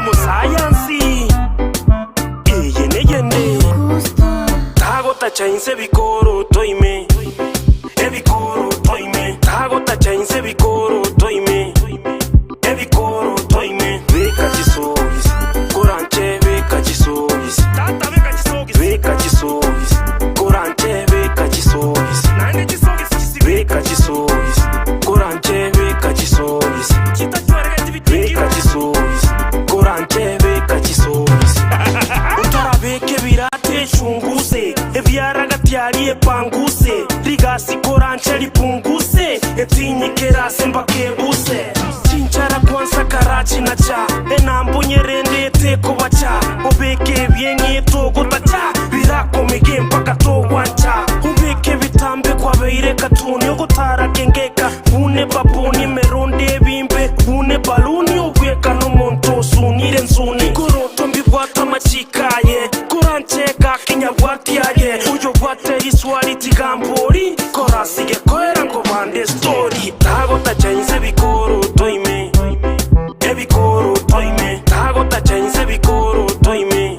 Omosayansi, eye neyende. Tagotacha inse ebikoroto ime, ebikoroto ime. Tagotacha inse ebikoroto ime, ebikoroto ime. Beka chisogisi, koranche beka chisogisi. Beka chisogisi, koranche beka chisogisi. Beka chisogisi, koranche beka chisogisi. Beka chisogisi, koranche beka chisogisi. Otarabeka ebirate echunguse, ebiaragati aria epanguse, rigasi koranche ripunguse, etinyikere ase mpaka ebuse. Chinchara kwansa karachi nacha, enambo nyerende etekobacha, obeke ebieng'e etogotacha, birakomige mpaka togwancha. Obeke ebitambe kwabeire katuni, ogotara kengeka buna ebabuni, emerondo ebimbe buna ebaluni, obweka nomonto osunire ensuni. Ikoroto mbibwate amachiko aye, koranche gaki nyabwati aye, oyobwate riswari tiga mbori, korasige koera nkobande estori. Tagotacha inse ebikoroto ime, ebikoroto ime. Tagotacha inse ebikoroto ime,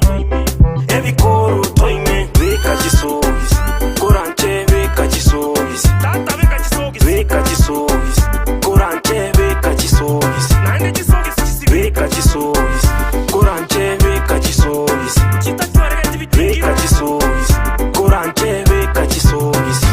ebikoroto ime. Beka chisogisi, koranche beka chisogisi. Beka chisogisi, koranche beka chisogisi. Beka chisogisi, koranche beka chisogisi. Beka chisogisi, koranche beka chisogisi.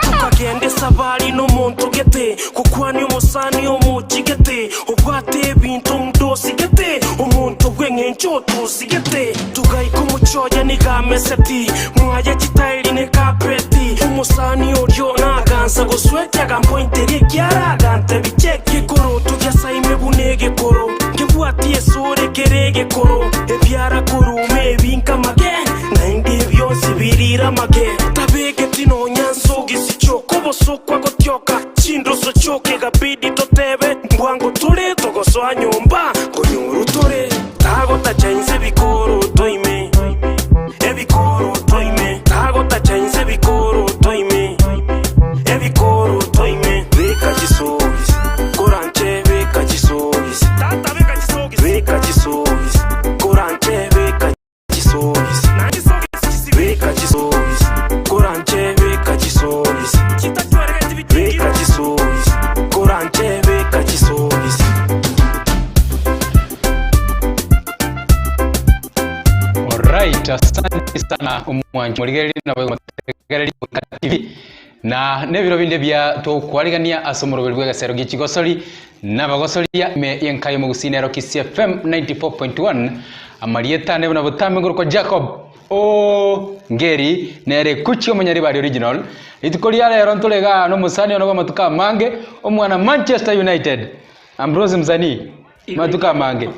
Tokagenda esabari nomonto gete, gokwania omosani omochigete, obwate ebinto omonto osigete, omonto bw'eng'encho otosigete. Togaika omochie oye nigo ameseti, mwaye chitairi ne kapeti. Omosani oria nagansa goswetia agampointeria ekiara agantebia cheki. Gekoroto giasaime buna egekoro, nkebwatie esore kere egekoro, ebiara koruma ebi nkamage, naende bionsi birire amage. Tabegeti nonya nsogisi chioka obosokwa gotioka, chindoso chioka egabidi totebe, mbwango tore togosoa nyomba, nkonyoru tore. Tagotacha inse ebikoroto ime, ebikoroto ime. Tagotacha inse ebikoroto ime, ebikoroto ime. Beka chisogisi, koranche beka chisogisi. Beka chisogisi, koranche beka chisogisi. Beka chisogisi, koranche beka chisogisi. Beka chisogisi, koranche beka chisogisi. Alright, asante sana omwanchi morigereri na motegereri Goika TV na nebiro binde bia tokwarigania ase omoroberi bw'egesero gie chigosori nabagosoria ime y'enka y'omogusii nero Kisii FM 94.1 amarieta ane buna botambe ngorokwa Jacob O ngeri nere kuchi omonyaribari original rituko ria rero ntore igaa nomosani one bw'amatuko amange omwana Manchester United Ambrose Msanii matuko amange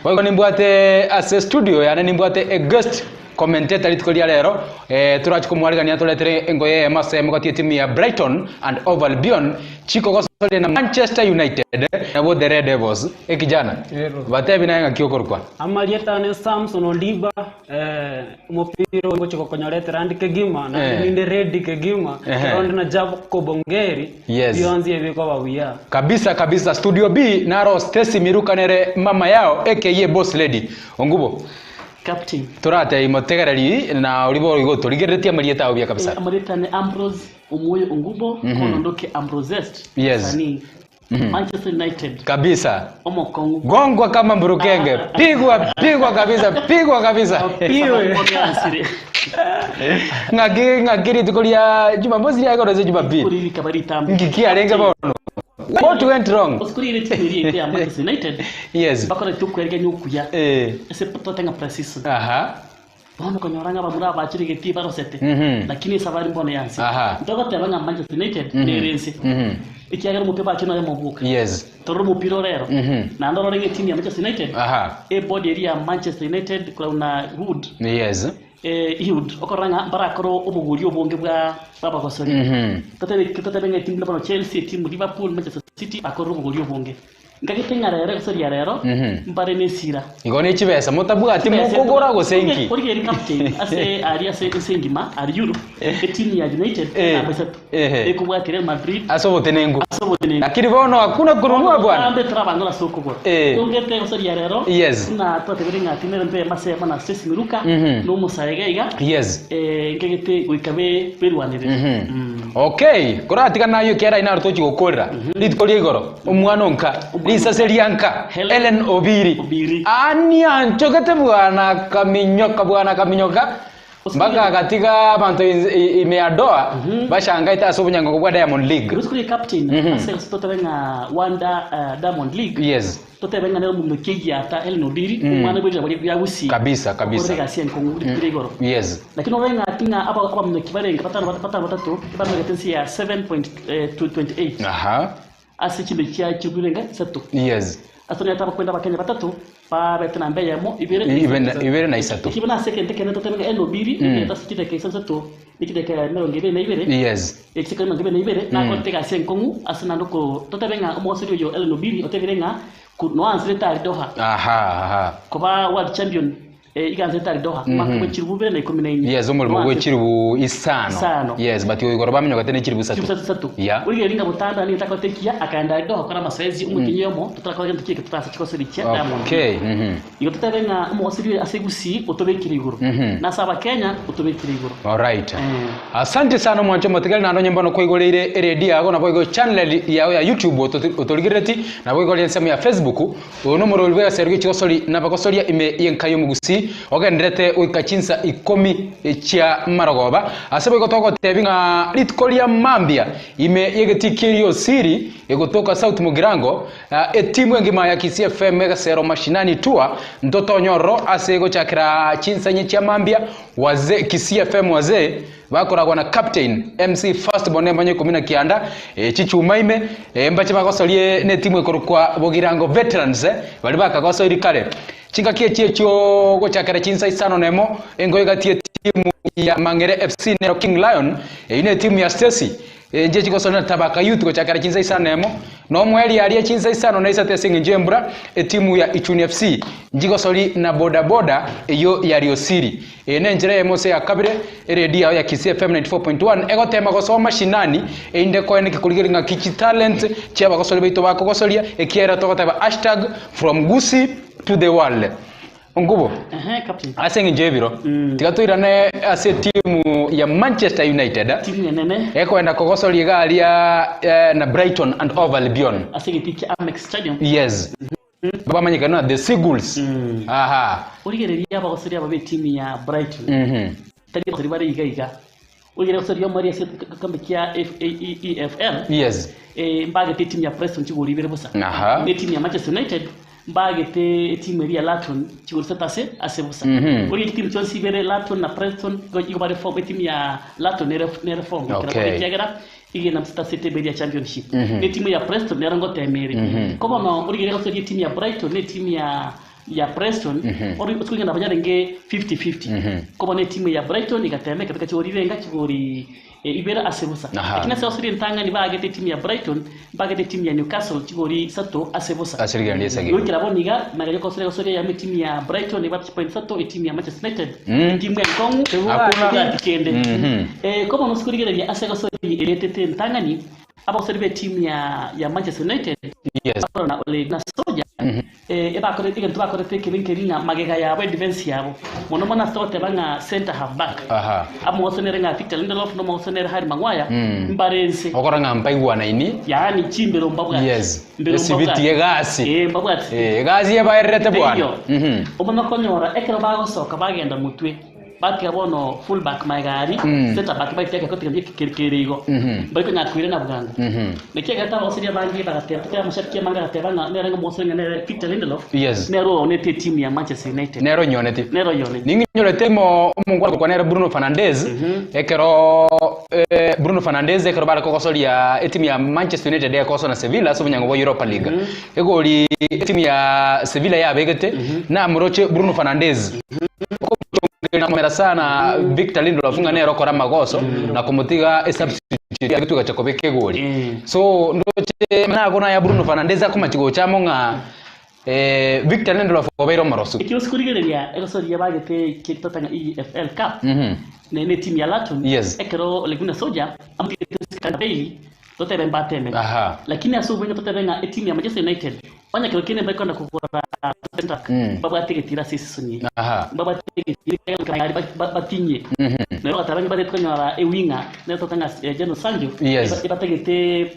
boigo nimbwate ase studio yane nimbwate a guest commentator rituko ria rero eh, torachi komwarigania toretere engoye eyemo ase emegoti etimu ya Brighton and Hove Albion chikogosoria na Manchester United nabwo the Red Devils ekijana batebi naye ng'aki okorokwa Amarieta ane Samson Ondiba eh, omopira oyo ngochia gokonyoretera ande kegima naende Eh. ninde ready kegima Ehe. ekero nde na Jacob Ongeri Yes. bionsi ebikoba buya. Kabisa kabisa studio B naro Stacy Miruka nere mama yao aka boss lady Ongubo Captain. toratebie motegereri na oria boigo otorigereretie amarieta ao buya kabisa. Eh, amarieta ane Ambrose Omoyo Ongubo, kono ndoke Ambrosest, Yes. Sanii. Manchester United. Kabisa. Omokong'u. Gongwa kama mburukenge. Pigwa pigwa kabisa, pigwa kabisa. Piwe. Ng'aki ng'aki rituko ria Jumamosi riagoro ase Jumapili. Kuri rikaba ritambe. Ngiki arenge bono. What went wrong? Kuri ire timu iri ya Manchester United. Yes. Bakorete okwerigania okuya. Eh. Ase totenga pre-season. Aha. Bono okonyora ng'a abamura abachire getii barosete, Mhm. lakini esabari mbono ya nse. Aha. Ntogoteba ng'a Manchester United Mhm. nere ense. Mhm. Ekiagera omopira bachire noyo moboka. Yes. Torore omopira ore ero. Mhm. Naende orore ng'a etimu ya Manchester United, Aha. ebody eria ya Manchester United korwa na Wood, Yes. eh, Ehud, okorora ng'a mbarakore obogori obonge bwa bw'abagosori. Mhm. Totebe totebe ng'a etimu buna bono Chelsea, etimu Liverpool, Manchester City bakorire obogori obonge. Nkagete ng'a rero gose ria rero mbare nesira. Igo ne chibesa motabwati mokogora gose inki? Origereria captain ase aria ase ense engima aria Europe etimu ya United namba isato ekobwatia Real Madrid Ase obotenenku. ase obotenenku. Lakini bono hakuna kununua bwana. Botambe torabangore ase okogora. Tongete gose ria rero buna twatebire ng'a tinere mbe masemo na Stacy Miruka na omosae iga iga nkegete goika berwanerere. Okay, koratiga naye ekiagera aye naro tochi gokorera rituko ria igoro. Omwana o nka, risase ria nka, Hellen Obiri. Obiri. Anianchogete bwana akaminyoka, bwana akaminyoka, mpaka agatiga abanto inse- i- ime ya Doha bashangaete ase obonyangongo bwa Diamond League. Rituko ria captain ase gose totebe ng'a Wanda eh, Diamond League Yes. totebe ng'a nere omomokia egiata Hellen Obiri omwana bwe riraba ria Gusii Kabisa, kabisa. okorire egasi enkong'u rituko ria igoro Yes. Lakini oroe ng'a ting'a aba- abaminyoki barenge batano batano batato bamegete ense ya 7.28 Aha. Ase chimbe chia chirwe renga isato. Yes. Ase tonyarete abakwenda abakenya batato babete namba eyemo, ibere, Ibe na- ibere na isato. Ekibe nase egento ekenene totebe ng'a enobiri egento ase chidakika isano isato ne chidakika emerongo ebere na ibere Yes. echidakika emerongo ebere na ibere nakorete egasi enkong'u ase naende oko totebe ng'a omogosori oyo Ellen Obiri otebire ng'a ko noanserete aria Doha Aha, aha. koba world champion Iga nse tari Doha, omwaka bwe chilifu ibere na ikomi na inye. Yes, omorimo bwe Omwaka- chilifu isano. Isano. Yes, but igoro baminyogete ne chilifu isato. Chilifu isato. Yeah. Origereria ng'a botanda nigo takorete ekiya, akaenda are Doha gokora amasoezi, omotienyi oyomo, totarakora gento kieke totarase chigosori chia Diamond. Okay. Mhm. Igo totebe ng'a omogosori oyo ase Gusii otobekire igoro, na ase Abakenya otobekire igoro. Alright. Eh. Asante sana omwancho omotigari naende onye mbono kwaigoreire eredio yago naboigo channel yago ya YouTube oto- otorigerereti naboigo ore ensemo ya Facebook Oyo nomorori bw'egeseero gie chigosori na abagosoria ime y'enka y'omogusii, ogendererete goika chinsa ikomi chia marogoba. Ase boigo togotebi ng'a rituko ria mambia ime y'egetii ki'Eriosiri egotoka South Mugirango, etimu engima ya Kisii FM Egesero Mashinani Tour ntotonye ororo ase gochakera chinsa inye chia mambia Wazee Kisii FM Wazee Bakoragwa na Captain, MC First Born embonyo ikomi na kianda, chichuma ime, mbache bagosorie netimu ekorokwa Bogirango Veterans, baria bakagosoiri kare. Chingaki echi echio gochakera chinsa isano nemo, engo egati etimu ya Mang'ere FC nero King Lion, eyio netimu ya Stacy, inche chigosoria na Tabaka Youth gochakera chinsa isano nemo, na omoerio aria chinsa isano na isato ase engencho y'embura, etimu ya Ichuni FC nchigosori na Boda Boda eyio ya Riosiri. Eye nenchera eyemo ase eyakabere eredio yao ya Kisii FM 94.1 egotema gosoa mashinani erinde koeneki korigereria ng'aki chitalent chiabagosori baito bakogosoria ekiagera togoteba hashtag from Gusii to the world. Onkubo, Ehe, captain. ase eng'encho y'ebiro tiga toirane ase etimu ya Manchester United Timu enene ekoenda kogosoria iga aria eh, na Brighton and Hove Albion. ase egetii kia Amex Stadium. Yes. Bamanyekane na the Seagulls. Aha. Origererie abagosoria aba b'etimu ya Brighton. Mhm. Tari abagosori bare iga iga. Origererie abagosoria omoerio ase egekombe kia EFL. Yes. Eh, mbagete etimu ya Preston chigori ibere bosa. Aha. Na etimu ya Manchester United mbagete etimu eria ya Luton chigori isato ase ase bosa. Mhm. Origererie chitimu chionsi ibere Luton na Preston igo igo bare form etimu ya Luton nere nere form Okay. ekiagera Igena ase ebe ria Championship. Netimu ya Preston nero ngotema ere. Ko bono origereria gose etimu ya Brighton na etimu ya ya Preston ori osikogenda nabo yarenge 50-50. Ko bono etimu ya Brighton egatema ekabeka chigori irenga chigori ibere ase bosa. Aha. Lakini ase gose ritang'ani baagete etimu ya Brighton mbagete etimu ya Newcastle chigori isato ase bosa. Ase rigena ri'esegi. Goikera bono iga magega y'okosoria gosoria eyemo etimu ya Brighton ebwate chipoint isato etimu ya Manchester United etimu enkong'u Hakuna. tebwati kende. Mhm. Eh, ko bono ase korigereria ase egosori eretete entang'ani abagosori b'etimu ya ya Manchester United Yes. bakorwa na Ole Gunnar Solskjaer eh, ebakorete egento bakorete ekebe nkeri ng'a magega yabo edefense yabo mono mono ase togoteba ng'a centre half back Aha. amogoso nere ng'a Victor Lindelof nomogoso nere Harry Maguire mbare ense Okora ng'a mpaigwanaini. yaani chimbero mbabwati Yes. Mbero Esibiti mbabwati. egasi. Eh, mbabwati Eh, egasi ebaererete bwana. Teiyo. Mhm. Omanye konyora ekero bagosoka bagenda motwe batiga bono full back magega aria center back baite egekotiga kere kere igo mbari konya koirana bwango naki egerete abagosori abange bagateba totebe amashabiki amange agateba ng'a nere ng'a omogosori ng'a nere Victor Lindelof Yes. nere oonete etimu ya Manchester United Nere onyoneti. nere oyoneti Ning'inyorete imo omongwana okwa nere Bruno Fernandes ekero eh, Bruno Fernandes ekero bare kogosoria etimu ya Manchester United ekoso na Sevilla ase obonyango bwa Europa League. Egori etimu ya Sevilla yabegete namoroche Bruno Fernandes Okomochongeria namomera sana Victor Lindelof ng'a nere okora amagoso na komotiga esubstitute. tugacha kobeka egori. Eh. So ndoche nago naya Bruno Fernandes akomachi gocha amo ng'a eh, Victor Lindelof obeire omorosu. Ekio sikorigereria egosoria bagete ketotanga EFL Cup Mhm. ne ne team ya Luton Yes. ekero Ole Gunnar Solskjaer amotigete Skan Bailey totebe mbatemete Aha. lakini ase obwenge totebe ng'a etimu ya Manchester United onye kero kende mbaikona kogora Centre-back babwate egetiro ase esisoni eye Aha. mbabwate egetiro batinyie nero ogateba ng'a mbatete konyora ewinger nero totebe ng'a Jadon Sancho Yes. ebatagete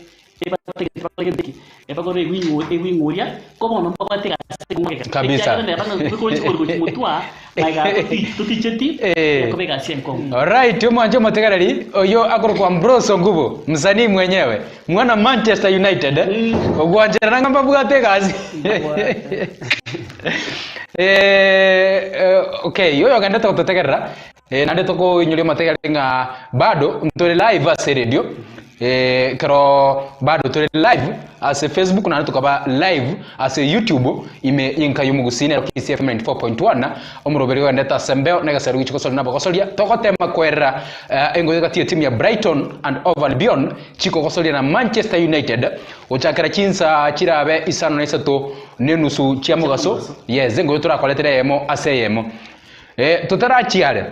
ebatagete bakore gento ki ebagore ewing ewing oria ko bono mbabwate egasi magega Kabisa. ekiagera neba ng'a gochi gochi motwa magega toticheti Eh. ekoba egasi enkong'u. Alright, omwanche omotegereri oyo akorokwa Ambrose Ongubo, msanii mwenyewe, mwana Manchester United. Mm. Ogwancherana ng'a mbabwate egasi. Eh, eh, okay, oyo ogendete gototegerera eh, naende tokoinyoria omotegereri ng'a bado ntore live ase radio eh, ekero bado tore live ase Facebook naende tokaba live ase YouTube ime y'enka y'omogusii nero Kisii FM 94.1 omoroberi ogendete ase embeo na egesero gichia gosoria nabagosoria togotema koerera eh, engoyo egati y'etimu ya Brighton and Hove Albion chikogosoria na Manchester United gochakera chinsa chirabe isano na isato na enusu chia mogaso yes engoyo torakoretera eyemo ase eyemo eh, totarachiare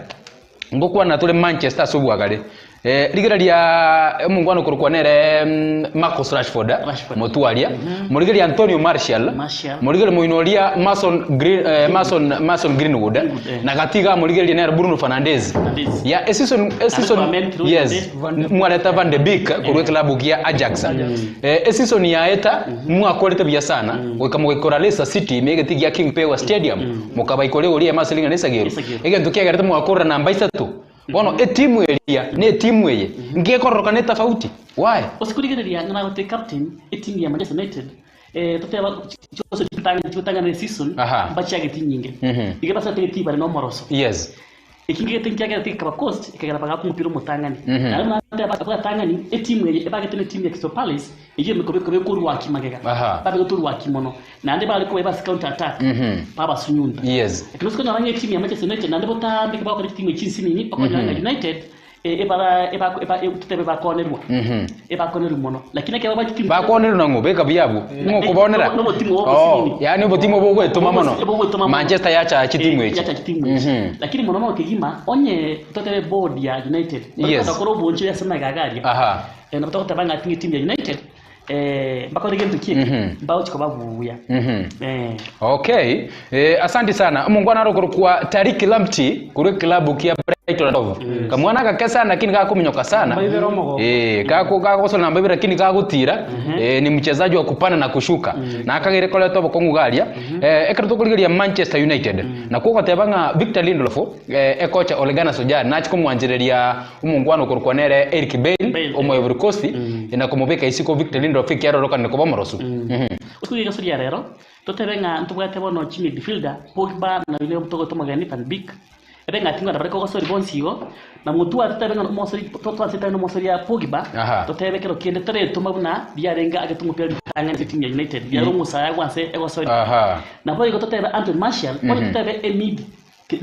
Ngokwana tore Manchester ase obwagare. Eh, rigereria omongwana okorokwa nere mm, Marcus Rashford, eh, Rashford. motwaria. Morigereria Antonio Martial. Martial. Morigereria moino oria Mason Green, eh, Mason, Mason Greenwood. eh. Greenwood, eh. Na gatiga morigereria nere Bruno Fernandes. Fernandes. Ya e season e season Aquaman through yes, the- mwareta Van de Beek korwa eklabu gia Ajax. Eh, e season yaeta mwakorete buya sana goika mogaikora Leicester City ime egeti gia King Power Stadium mokabaikora igoro y'emasi ring'ana esagero Esagero. egento kiagerete mogakorera namba isato bono etimu eria na etimu eye ngekororokana etafauti why Ase korigereria ng'a nagote captain etimu ya Manchester United eh, toteba chionsi chigotang'ana eseason Aha. mbachiageti nyinge Mhm. iga basate etimu bare na omoroso yes Eki ngegete nkiagera tigekaba cost ekegera bagaka omopira omotang'ani. Mhm. Naende buna nateba abatang'ani etimu eye ebagete netimu ya Crystal Palace eyio ime kobe korwaki magega. Aha. Babegete orwaki mono. Naende bare koba ase counter attack. Mhm. Babasunyunta. Yes. Ekero ase konyora ng'a etimu ya Manchester United naende botambe ekero bagokora chitimu echi nsinini okonyora ng'a United eh, ebara eba eba totebe bakonerwa. Mhm. Ebakonerwa mono. Lakini ekero ba chitimu Bakonerwa nang'o? Beka buya abwo. Ng'o okobonera? N'obotimu obo Oh, obosinini. yaani obotimu obo ogwetoma mono. Obogwetoma mono. Manchester yacha chitimu Eh, echi. yacha chitimu echi. Mhm. Lakini mono mono kegima onye totebe board ya United. Yes. Bakore obonchori ase amaiga iga aria. Aha. Eh, nabo togoteba ng'a ting'e timu ya United eh, mbakore gento ki eke Mhm. mbagochi koba buya. Mhm. Eh. Okay. Eh, asante sana. Omongwana aro korokwa Tariq Lamptey korwa eklabu kia Brighton and Hove. Kamwana gake sana lakini gakominyoka sana. Namba ibere omogongo. Eh, kako gagosola namba ibere lakini gagotira. Eh, ni mchezaji wa kupanda na kushuka. Na akagere koreta obokong'u garia. Eh, ekero tokorigereria Manchester United. Na kogoteba ng'a Victor Lindelof eh, ekocha Ole Gunnar Solskjaer nachi komwanchereria omongwana okorokwa nere Eric Bailly Bale. omo Ivory Coast na komobeka isiko Victor Lindelof ekiarorokanire koba omorosu. Mhm. Ase rigaso ria rero, totebe ng'a ntobwate bono chimidfielder, Pogba na oyio togoeta omogeni Van Beek, ebe ng'a ting'ana bare kogosori bonsi igo, na motwe totebe ng'a omosori totwanchete aye nomosori ya Pogba, Aha. totebe kero kende toretoma buna riarenge agete omopira ritang'ani ase etimu ya United, riare omosaya gwanse egosori. Aha. Naboigo totebe Anthony Martial, bono totebe emid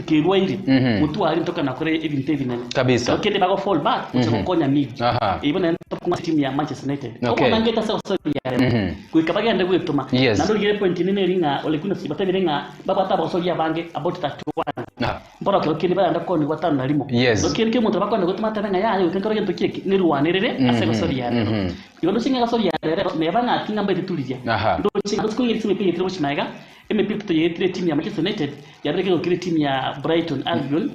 kerwaire, Mhm. motwe aria ntokana kore ebinto ebinene. Kabisa. Kero kende bago fall back, gocha gokonya mid. Aha. Eyio bono tokong'wa ase etimu ya Manchester United. Okay. Obono ngete ase egosori ya rero. Mhm. Goika bagende gwetoma. Yes. Naende origere point ende neri ng'a Ole Gunnar batebire ng'a Babwate abagosoria abange about 31. Ah. Mborokio kero kende barenda koonigwa tano na rimo. Yes. Kero kende omonto bakona gotoma atebe ng'a yaya goika nkore gento ki eki, nirwanerere ase egosori ya rero. mhm. Igo ndoche ng'a egosori ya rero neba ng'a ting'a mbaete turiria. Aha. Ndoche ng'a ndoche ase emepira yaetire gochia magega, emepira etato yaetire etimu ya Manchester United yabeire kegokire etimu ya Brighton Albion,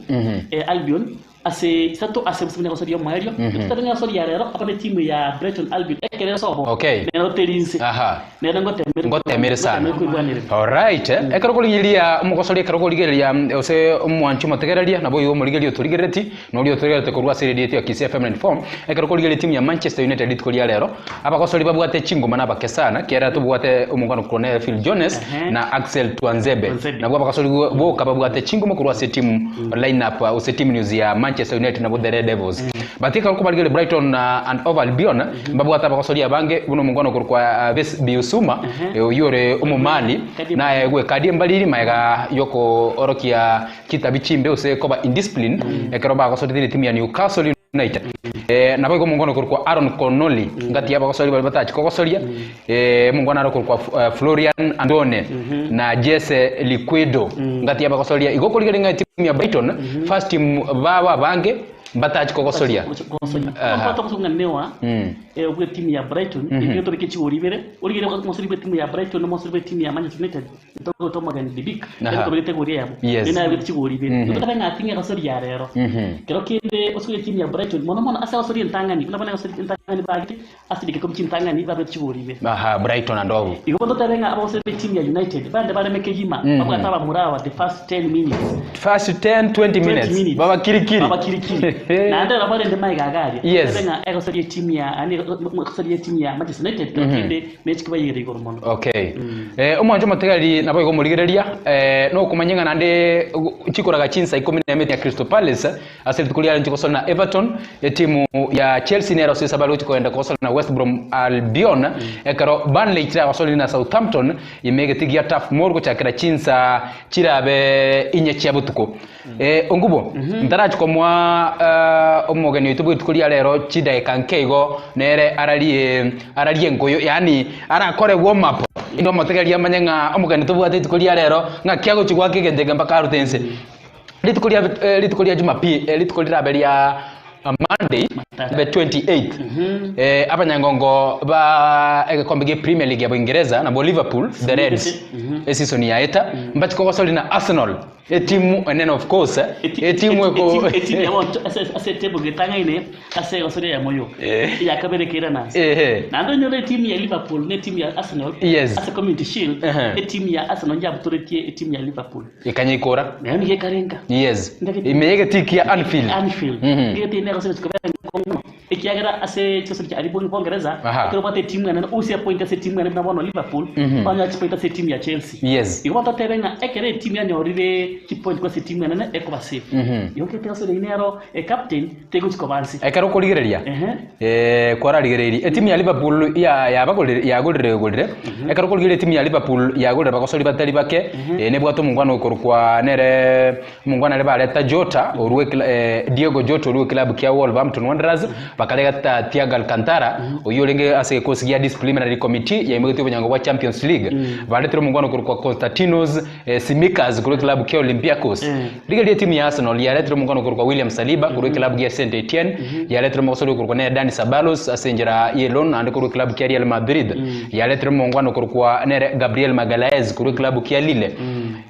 eh, Albion Ase isato ase obosio buna egosori y'omoerio, totabe ng'a egosori ya rero aba netimu ya Brighton Albion ekero esobo, Okay. nero teri inse. Aha. Nere ngotemere Ngotemere sana. ngotemere koigwanerera. Alright. Ekero okorigereria omogosori ekero okorigereria ose omwanchi omotegereria nabo oyo omorigereria otorigerereti na oria otorigererete korwa ase eredio yaito ya Kisii FM 94 ekero okorigereria etimu ya Manchester United rituko ria rero abagosori babwate chingoma nabake sana kiagera tobwate omongwana korwa ne Phil Jones Ehe. na Axel Tuanzebe Tuanzebe. nabwo abagosori boka babwate chingoma korwa ase etimu lineup gose team news ya Manchester United nabo the Red Devils. But ekero okobarigereria Brighton and Hove Albion mbabwate abagosori abange buna omongwana okorokwa Bissouma oyio ore omomali Kadi- naye gwekadi embariri magega yokoorokia chitabi chimbe gose koba indiscipline ekero bagosoretire etimu ya Newcastle. United. Eh, nabo igo omongwana okorokwa Aaron Connolly ngati y'abagosori baria batachi kogosoria eh, omongwana are okorokwa eh, Florian Andone na Jesse Liquido ngati y'abagosoria igo okorigereria ng'a etimu ya Brighton first team babo abange mbatachi kogosoria Aha. Aha. Mm. Eh, obwe timu ya Brighton mm tobeke chigori ibere origere omosori bwe timu ya Brighton na omosori bwe timu ya Manchester United ntogoeta omogeni De Beek Aha. tobegete egori eyemo Yes. nere nabegete chigori ibere mm ng'a ting'e egosori ya rero kero kende osore timu ya Brighton mono mono ase egosori entang'ani buna bono egosori entang'ani bagete ase chidaeka ikomi chintang'ani babegete chigori ibere Aha, Brighton and Hove. Igo bono totebe ng'a abagosori be timu ya United bande bareme kegima babwate abamura aba the first 10 minutes First 10 20 20 minutes minutes baba kirikiri babakirikiri naende ero barende maiga iga aria Yes. Totebe ng'a egosoria etimu ya yaani egosoria etimu ya Manchester United kero kende mechi kibayere igoro mono Okay. Eh, omwancho omotegereri nabo igo omorigereria eh, nokomanya ng'a naende chikoraga chinsa ikomi na emete ya Crystal Palace ase rituko riare nchigosora na Everton etimu ya Chelsea nero ase esabari gochi kogenda kogosora na West Brom Albion ekero Burnley chiragosore na Southampton ime egeti gia Turf Moor gochakera chinsa chirabe inye chia botuko. Eh, ongubo ntarachi komoa eh, omogeni oito bw'rituko ria rero chidakika nke igo nere ararie ararie enkoyo yaani arakore warm up inde omotegereria amanye ng'a omogeni tobwate rituko ria rero ng'aki agochi goaka egento eke mpaka arute inse. Rituko ria eh, rituko ria Jumapili eh, rituko rirabe ria Monday the 28th eh, abanyangongo ba egekombe gie Premier League ya Boingereza nabwo Liverpool the Reds eseason yaeta mbachi kogosori na Arsenal etimu enene of course eh, etimu eko etimu yabo ase ase etable getang'aine ase egosori eyemo yoka Eh. eyakabere kera nase Ehe. naende onyore etimu ya Liverpool na etimu ya Arsenal Yes. ase Community Shield Ehe. etimu ya Arsenal njabutoretie etimu ya Liverpool Ekanyeikora. Nayo nigo ekarenga. Yes. Ndagete- Ime y'egetii kia Anfield. Anfield. Mhm. Egeti ene egosori chikobera enkong'u mono. Ekiagera ase chisori chia aria Bongereza, Aha. ekero obwate etimu enene, ose point ase etimu enene buna bono Liverpool, banyora chipoint ase etimu ya Chelsea. Yes. Igo bono totebe ng'a ekero etimu yanyorire chipoint korwa ase etimu enene ekoba safe. Igo kegete egosori eyio nero ecaptain tegochi koba nse. Ekero okorigereria Ehe. eh, kwararigereirie etimu ya Liverpool ya yabagorire yagorire gorire ekero okorigereria etimu ya Liverpool yagorire abagosori batari bake eh, nebwate omongwana okorokwa nere omongwana ere bareta Jota orwe ekla- eh, Diego Jota orwe eklabu kia Wolverhampton Wanderers bakareta Thiago Alcantara oyio orenge ase egekosi gia disciplinary committee yaimogetie obonyango bwa Champions League baretire omongwana okorokwa Konstantinos eh, Tsimikas korwa eklabu kia Olympiacos Rigereria etimu ya Arsenal yaretire omokano okorokwa William Saliba korwa eklabu gia Saint Etienne, yaretire omogosori okorokwa nere Dani Ceballos ase enchera ye loan naende korwa eklabu kia Real Madrid, yaretire omongwana okorokwa nere Gabriel Magalhaes korwa eklabu kia Lille.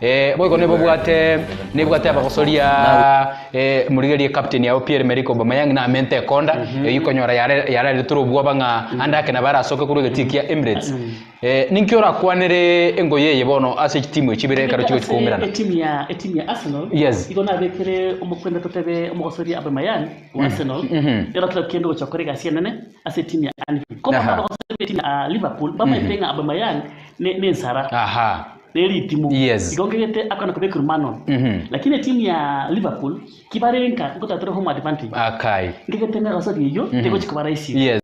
Eh, boigo nebabwate nebwate abagosoria eh, morigererie captain yabo Pierre-Emerick Aubameyang namente ekonda eyio konyora yare yararetire obwoba ng'a ande ake nabo arasoke korwa egetii kia Emirates. Eh, ninki orakwanere engoyo eye bono ase chitimu echi ibere ekero chigochi koumerana? Etimu ya etimu ya Arsenal Yes. igo nabekere omokwenda totebe omogosoria Aubameyang wa Arsenal ero kero kende ogocha gokora egasi enene ase etimu ya Anfield. Ko Aha. abagosoria b'etimu ya Liverpool bamaete ng'a Aubameyang ne nensara Aha. ne ritimo Yes. igo ngegete akona kobekerwa man on lakini etimu ya Liverpool kibare nka ngotatore home advantage Akai. ngegete ng'a egosoria eyio tegochi koba rahisi Yes.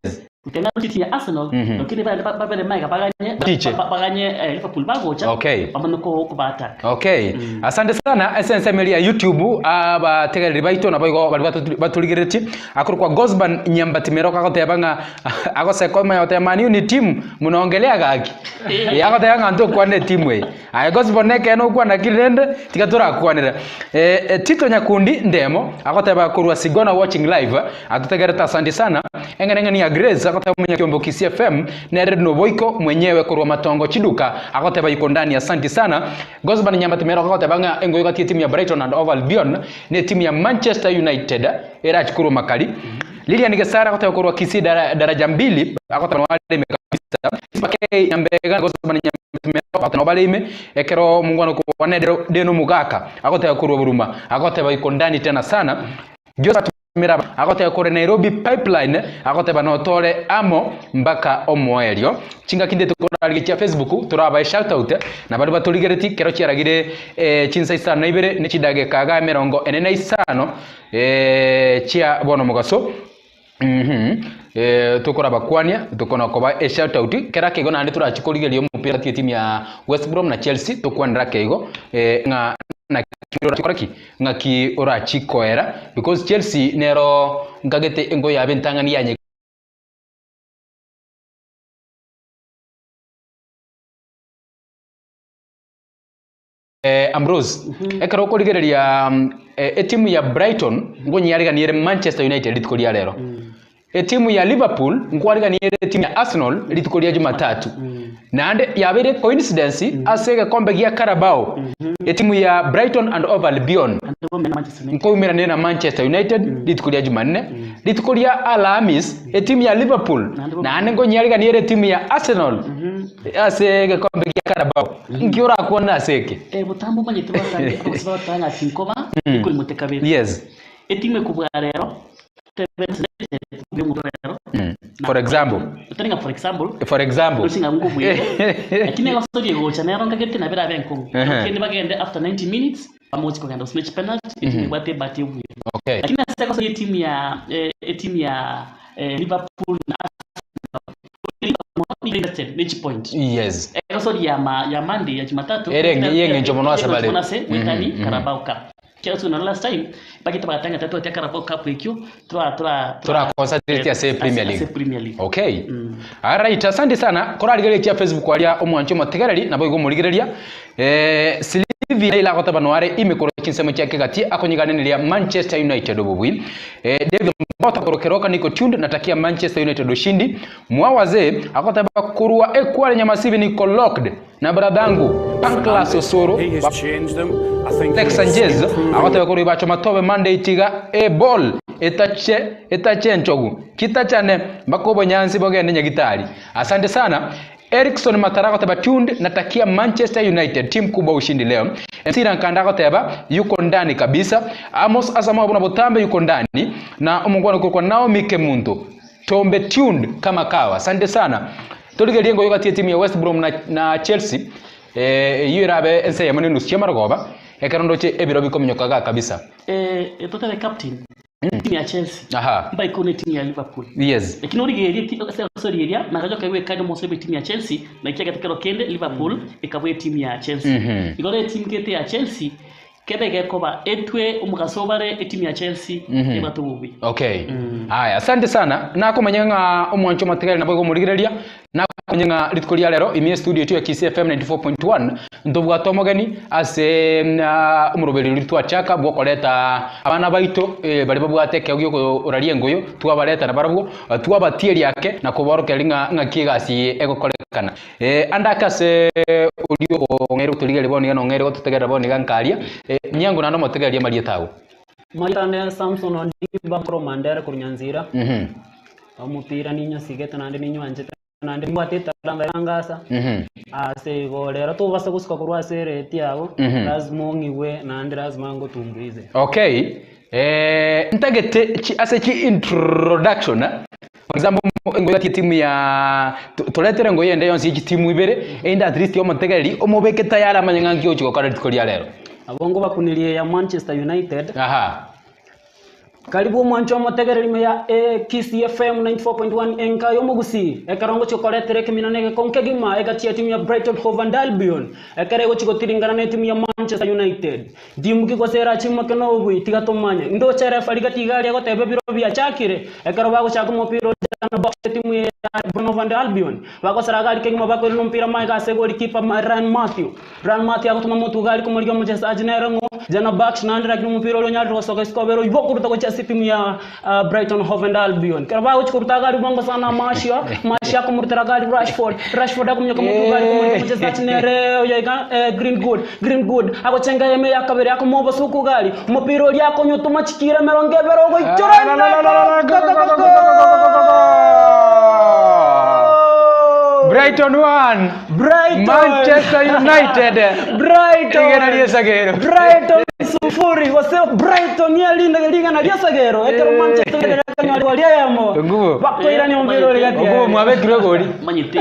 Keng'ana timu ya Arsenal lakini babere maiga baganye Tiche. baganye eh, Liverpool bagocha Okay. bamanye ko ko attack Okay. Asante sana ase ensemo eria ya YouTube abategereri baito nabo igo bari baturigeretie akorokwa Gosban Nyambati Meroko agoteba ng'a agoseka omanya goteba Man U ni timu munaongelea gaki. Eh, agoteba ng'a ntokwane etimu eye. Aye Gosban nekeene okwana ki rende tiga torakwanera. Eh, eh, Tito Nyakundi Ndemo agoteba korwa Sigona watching live atotegerete asante sana. Eng'eneng'eni ya Grace agoteba omonyakiombe o Kisii FM nere Noboiko mwenyewe korwa Matongo Chiduka agoteba yuko ndani asante sana. Gosban Nyambati Meroko agoteba ng'a engoyo gati etimu ya Brighton and Hove Albion ne etimu ya Manchester United erachi korwa makari. Lilian Gesara agoteba korwa Kisii dara, daraja mbili agoteba noareme kabisa. Pake Nyambega Gosban Nyambati Meroko agoteba nobareme ekero omongwana okwane Deno Mugaka agoteba korwa Buruma agoteba yuko ndani tena sana. Josephat Miraba agoteba kore Nairobi Pipeline agoteba notore amo mpaka omoerio chingaki ndete korarigia chia Facebook torabae shout out na baria batorigereti kero chiaragire eh, chinsa isano na ibere ne chidageka iga emerongo ene na isano eh, chia bono mogaso Mhm. Eh, tokorabakwania tokona koba e shout out kera keigo naende torachi korigereria omopira gati etimu ya West Brom na Chelsea tokwanera keigo eh, ng'a naki. Ng'aki ki? Ng'aki orachikoera because Chelsea nero nkagete engo yabe entang'ani yanye Ambrose, ekero okorigereria etimu ya Brighton nkonyeariganie ere Manchester United rituko ria rero. Etimu ya Liverpool nkwariganie ere etimu ya Arsenal rituko ria Jumatatu. Naende yabeire coincidence ase egekombe gia Carabao etimu ya Brighton and Hove Albion nkoumerane na Manchester United rituko ria Jumanne. Rituko ria Alhamis etimu ya Liverpool naende nkonyeariganie ere etimu ya Arsenal ase egekombe gia Carabao. Nki orakwane ase eke? Eh, botambe omanyete batange abagusii bagoteba ng'a chinkoba ikorimote kabere. Yes. Etimu ekobua rero, tebe buya omonto rero. For example. Otari ng'a for example. For example. Roche ng'a nkobuire. Lakini egosoria egocha nero nkagete nabo erabe enkong'u. Kende bagende after 90 minutes bamochi kogenda gose ne chipenalty etimu ebwate ebahati ebuya. Okay. Lakini ase egosoria etimu ya etimu ya Liverpool na Arsenal Liverpool nigo invested ne chipoint. Yes. Egosoria ya ma ya Monday ya Jumatatu Ere y'eng'encho mono ase bare. mono ase goetani Carabao Cup. Ekiagera ase nonye last time bagete bagatanga tatwati Carabao Cup ekio tora tora Tora concentrate ase Premier League. ase Premier League. Okay. Alright, asante sana. Korarigereria chia Facebook aria omwancho omotegereri nabo igo omorigereria. Eh, Sylvia Naila agoteba noare ime korwa chinsemo chia kegati akonyiganeneria Manchester United obobui. Eh, David Mbota korwa Keroka niko tuned natakia Manchester United ushindi. Mwawazee agoteba korwa Ekware Nyamasibi niko locked na bradhangu Pancras Osoro He has changed them. I think Alex he's Sanchez improving agoteba korwa Ibacho Matobe Monday tiga e ball etache etache enchogu kitachane mpaka obonyansi bogende nyagitari. Asante sana. Erikson Matara agoteba tuned natakia Manchester United team kubwa ushindi leo. MC Rankanda agoteba yuko ndani kabisa. Amos Asamoah buna botambe yuko ndani na omongwana korwa Naomi Kemunto Tombe tuned kama kawa. Asante sana. Torigererie ngoyo gati etimu ya West Brom na, na Chelsea eh, eyio erabe ense eyemo na enusu y'amarogoba ekero ndoche ebiro bikominyoka iga kabisa. Eh, totebe captain timu ya Chelsea Aha. mbaikune etimu ya Liverpool. Yes. Lakini origererie ti- ase egosoria eria nagacha okaigwa ekadi omosoe bwe etimu ya Chelsea na ekiagera kero kende Liverpool ekabua etimu ya Chelsea. Igoro etimu gete ya Chelsea Kebe gekoba etwe omogaso obare etimu ya Chelsea ebwate obobuya. Okay. Aya, asante sana. Nakomanya ng'a omwancho omotigari nabo igo omorigereria. Nakomanya ng'a rituko ria rero ime studio etu ya Kisii FM 94.1 ntobwate omogeni ase ah, omoroberi oria twachaka bwokoreta abana baito eh, baria babwate ekero giokoraria engoyo twabareta nabarabwo eh, twabatieria ake na koborokereria ng'a ng'aki egasi eye egokorekana. Eh, ande ake ase oria ong'eire gotorigereria bono iga na ong'eire gototegerera bono iga nkaria, eh, nyango naende omotegererie amarieta agwo. Marieta ane Samson Ondiba korwa Mandera korwa Nyanzira. Omopira ninyosigete naende ninywanchete naende nimbwate etalanta yangasa. Ase igo rero tobasa gosuka korwa ase ereti yago, lazima ong'igwe naende lazima ngotumbuize. Okay, eh, ntagete chi, ase chi introduction eh, For example, engoyo gati etimu ya toretere engoyo ende yonsi ye chitimu ibere, erinde at least omotegereri omobeke tayari amanye ng'a nki ogochia gokora rituko ria rero. Abwo ngobakunerie ya Manchester United. Aha. Karibu omwancho omotegereri ime ya Kisii FM 94.1 enka y'omogusii ekero ngochia koretera ekemina na egekongo kegima egati ya timu ya Brighton Hove and Albion ekero egochia gotiringana na etimu ya Manchester United. Timuki gose erache imoke nobobui, tiga tomanye. Ndoche refari gati iga aria agoteba ebiro biachakire, ekero bagochaka omopira oria na box etimu ya Brighton and Albion. Bagosera gari kegima bakoirana omopira magega ase golikipa Ryan Mathew. Ryan Mathew agotoma motwe iga aria komorigia omochesaji nere ng'o Jana Bucks naende lakini omopira oria onyarire gosoka isiko obere oyio okoruta gochia ase etimu ya Brighton Hove and Albion. Ekero bagochia koruta gari bwango sana Martial, Martial akomorutera gari Rashford, Rashford akominyoka motwe gari komorika omochesachi nere oyo iga Greenwood, Greenwood agochenga eyemo ya kabere akomoa obosuku gari, omopira oria akonyotoma chikiro emerongo ebere ogoichora Brighton 1 Brighton Manchester United Brighton Rigena riesagero. Brighton sufuri gose Brighton erinde rigana riesagero ekero Manchester United ekonyorwa riayemo Nguvu. bakoirania omobere ore gati Ogubo mwabekirwe egori. Manyete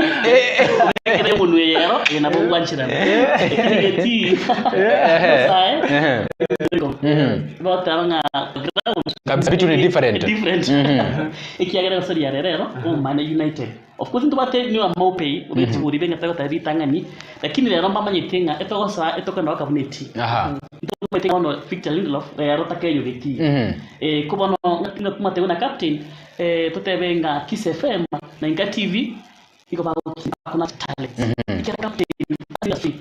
ekero emonwe eye ero eye nabo ngwancherana Ekirigeti Nyasaye Ehe. Bagoteba ng'a ground Kabisa vitu ni different. different ekiagera gose riarero ero omane United Of course ntobwate Noah Maupay obe chigori beng'ete goteba ritang'ani, lakini rero mbamanyete ng'a etogosoa etokogenda goaka buna etimu. Aha. Omanyete bono Victor Lindelof rero takeyogeti. Eh, ko bono ng'a ng'a na captain eh, totebe ng'a Kiss FM na Inka TV igo bagokina bakuna talents. Ekero captain industry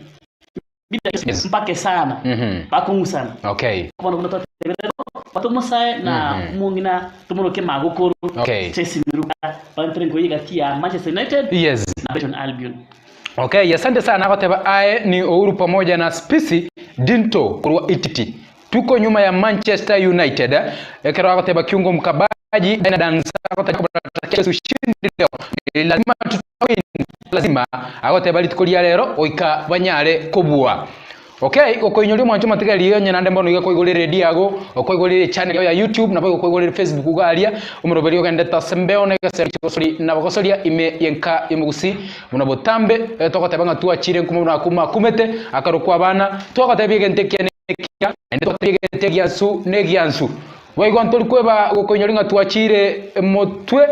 Yes. mpake sana bakong'usana. Okay. Ko bono buna twatebire rero batomosae na omong'ina tomoroke magokoro Okay. Chelsea Miruka baentere nkoiyo egati ya Manchester United Yes. na Brighton Albion. Okay, asante sana agoteba aye ni Uhuru pamoja na Spisi Dinto korwa Ititi. Tuko nyuma ya Manchester United. Ekero agoteba kiungo mkabaji na dansa agoteba ushindi leo. Ni lazima tutawin. Lazima agoteba rituko ria rero oika banyare kobua. Okay, okoinyoria omwancho matigari onye nande mbono iga koigorere radio yago, okoigorere channel yago ya YouTube nabo okoigorere Facebook garia, omoroberi ogendete sembeo na egesero chigosori na bagosoria ime yenka yomugusi buna botambe eh, togoteba ng'a twachire nkumo buna kuma kumete akarokwa abana twagotebia egento ekiane ekia naende twagotebia egento egiansu na egiansu boigo ntori kweba gokoinyori ng'a twachire motwe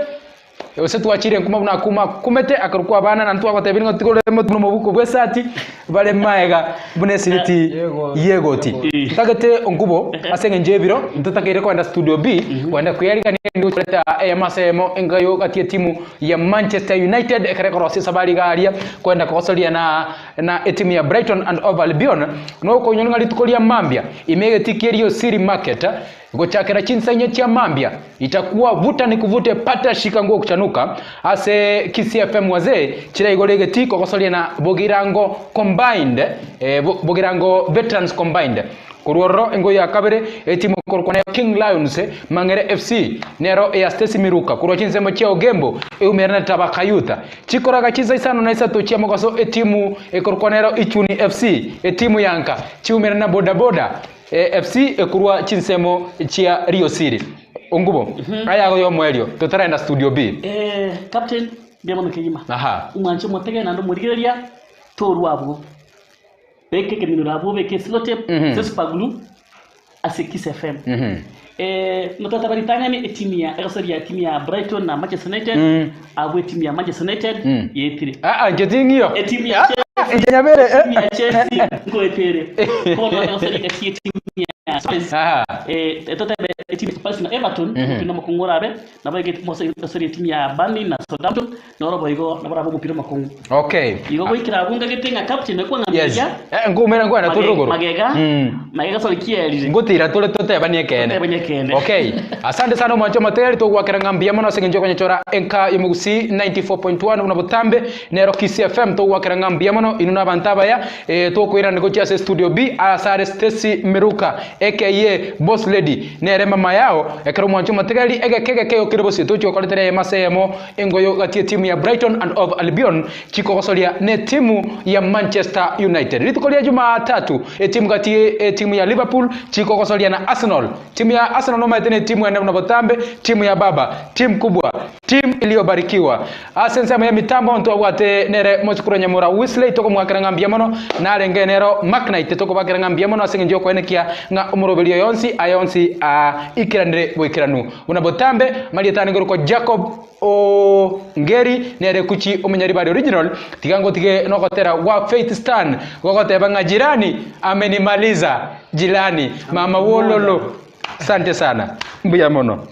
gose twachire nkuma buna kuma kumete akarokwa abana na ntwagotebia ng'a tigore motwe nomobuko bwa esati bare maega buna esiriti yegoti ntagete onkubo ase eng'encho ebiro ntotakeire kogenda studio B kogenda kweyarigania ndigochoreta eyemo ase eyemo engayo gati etimu ya Manchester United ekere korosia esabari iga aria kogenda kogosoria na na etimu ya Brighton and Hove Albion nokoinyora ng'a rituko ria mambia ime egeti kerio City Market gochakera chinsa chia mambia itakuwa vuta ni kuvute pata shika nguo kuchanuka ase Kisii FM wazee chiraigore egeti kogosoria na Bogirango combined eh, Bogirango Veterans combined korwororo engo ya kabere etimu korokwa na King Lions Mangere FC nero ya Stacy Miruka korwa chinsemo chia Ogembo eumera na Tabaka Youth chikoraga chinsa isano na isato chia mogaso etimu ekorokwa nero Ichuni FC etimu yanka chiumera na boda boda eh, FC ekorwa chinsemo chia Rio City ongubo aya yo mwerio totaraenda studio B Eh, captain mbia mono kegima. aha Omwancho motege naende omorigereria torwa abwo beke ekeminero abwo beke sellotape se super glue ase Kiss FM. Eh, notata baritang'ani etimu ya egosoria etimu ya Brighton na Manchester United abwo etimu ya Manchester United yetire. Ah ah ncheting'io Etimu ya Chelsea inche nyabere eh. etimu ya Chelsea nkoetere. Bono egosoria gati etimu ya Spurs. aha Eh, totebe etimu ya Spurs na Everton omopira omokongu orabe nabo egosoria etimu ya Burnley na Southampton noro boigo nabo orabe omopira omokongu. okay Igo goikera abwo ngagete ng'a captain yes ekwang'amberia eh ngumera ngwana turuguru magega magega sorry kierire. ngutira turi tutebanie kene Tutebanie kene. okay asante sana omwancho materi togwakera ng'a mbuya mono ase eng'encho okonyechora enka yomogusi 94.1 buna botambe nero Kisii FM togwakera ng'a mbuya mono inwe na abanto abaya eh, tokoirana gochia ase studio B asare Stacy Miruka aka boss lady nere mama yao ekero omwancho mategeri egeke egeke yokire bosio tochi gokoretera eyemo ase eyemo engoyo gati etimu ya Brighton and Hove Albion chikogosoria ne timu ya Manchester United rituko ria Jumatatu etimu gati etimu ya Liverpool chikogosoria na Arsenal timu ya Arsenal nomaete ne timu ene na botambe timu ya baba timu kubwa timu iliyobarikiwa ase ensemo ya mitambo ntwabwate nere mochikuro nyamura Wesley tokomwakera ng'a mbuya mono narenge nero Mark Knight tokobakera ng'a mbuya mono ase eng'encho yokoenekia ng'a omoroberio yonsi ayonsi aikiranire boikeranu buna botambe marietane ngorokwa Jacob Ongeri nere kuchi omunyaribari original tiga ngotige nogotera gwa Faith Stan gogoteba ng'a jirani amenimaliza jirani mama wololo asante sana mbuya mono.